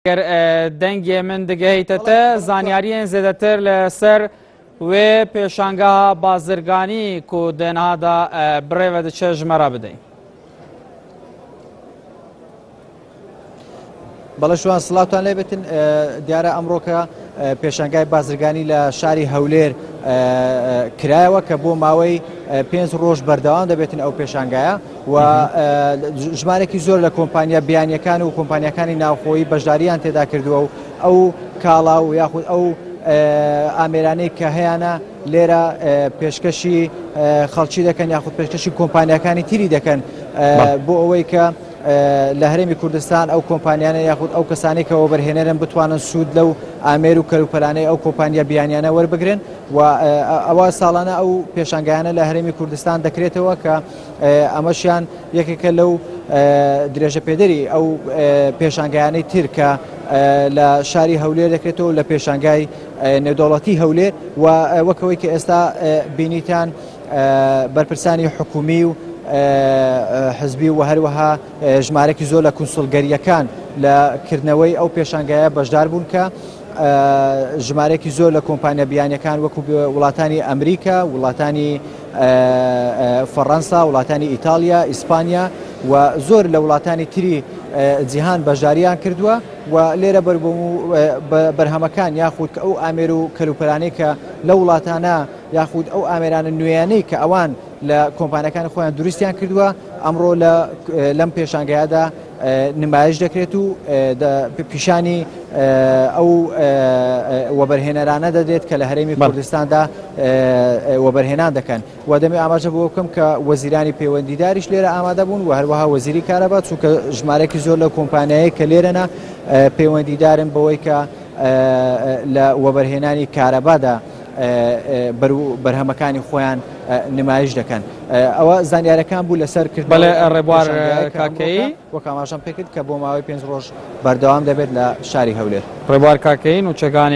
گەر دەنگێ من دگەیتە تە زانیاریێن زێدەتر لەسەر وێ پێشانگەها بازرگانی کو دێنهادا بڕێوە دچێ ژمەرە بدەین. بەڵێ شوان سڵاوتان لێ بێتن دیارە ئەمڕۆکە پێشانگای بازرگانی لە شاری هەولێر کرایەوە کە بۆ ماوەی پێنج ڕۆژ بەردەوام دەبێتن ئەو پێشانگایە و ژمارێکی زۆر لە کۆمپانیا بیانیەکان و کۆمپانیاکانی ناوخۆیی بەشداریان تێدا کردووە و ئەو کاڵا و یاخود ئەو ئامێرانەی کە هەیانە لێرە پێشکەشی خەڵکی دەکەن یاخود پێشکەشی کۆمپانیاکانی تری دەکەن بۆ ئەوەی کە لە هەرێمی کوردستان ئەو کۆمپانیانە یاخود ئەو کەسانی کە وەبەرهێنەرن بتوانن سوود لەو ئامێر و کەلوپەلانەی ئەو کۆمپانیا بیانیانە وەربگرن و ئەوە ساڵانە ئەو پێشانگایانە لە هەرێمی کوردستان دەکرێتەوە کە ئەمەشیان یەکێکە لەو درێژەپێدەری ئەو پێشانگایانەی تر کە لە شاری هەولێر دەکرێتەوە لە پێشانگای نێودەوڵەتی هەولێر و وەکەوەی کە ئێستا بینیتان بەرپرسانی حکومی و حزبی و هەروەها ژمارەکی زۆر لە کونسڵگەریەکان لە کردنەوەی ئەو پێشانگایە بەشدار بوون کە ژمارەیەکی زۆر لە کۆمپانیا بیانیەکان وەکو وڵاتانی ئەمریکا، وڵاتانی فەڕەنسا، وڵاتانی ئیتاڵیا، ئیسپانیا و زۆر لە وڵاتانی تری جیهان بەشداریان کردووە و لێرە بەرهەمەکان یاخود ئەو ئامێر و کەلوپەلانەی کە لە وڵاتانە یاخود ئەو ئامێرانە نوێیانەی کە ئەوان لە کۆمپانیەکانی خۆیان دروستیان کردووە ئەمڕۆ لەم پێشانگایەدا نمایش دەکرێت و پیشانی ئەو وەبەرهێنەرانە دەدرێت کە لە هەرێمی کوردستاندا وەبەرهێنان دەکەن و دەمێ ئاماژە بۆ بکەم کە وەزیرانی پەیوەندیداریش لێرە ئامادە بوون و هەروەها وەزیری کارەبا چونکە ژمارەیەکی زۆر لەو کۆمپانیایە کە لێرەنا پەیوەندیدارن بەوەی کە لە وەبەرهێنانی کارەبادا بەرهەمەکانی خۆیان نمایش دەکەن ئەوە زانیارەکان بوو لەسەر کرد بەڵێ ڕێبوار کاکەیی وەک ئاماژەم پێکرد کە بۆ ماوەی پێنج ڕۆژ بەردەوام دەبێت لە شاری هەولێر. ڕێبوار کاکەیی نوچەگانی.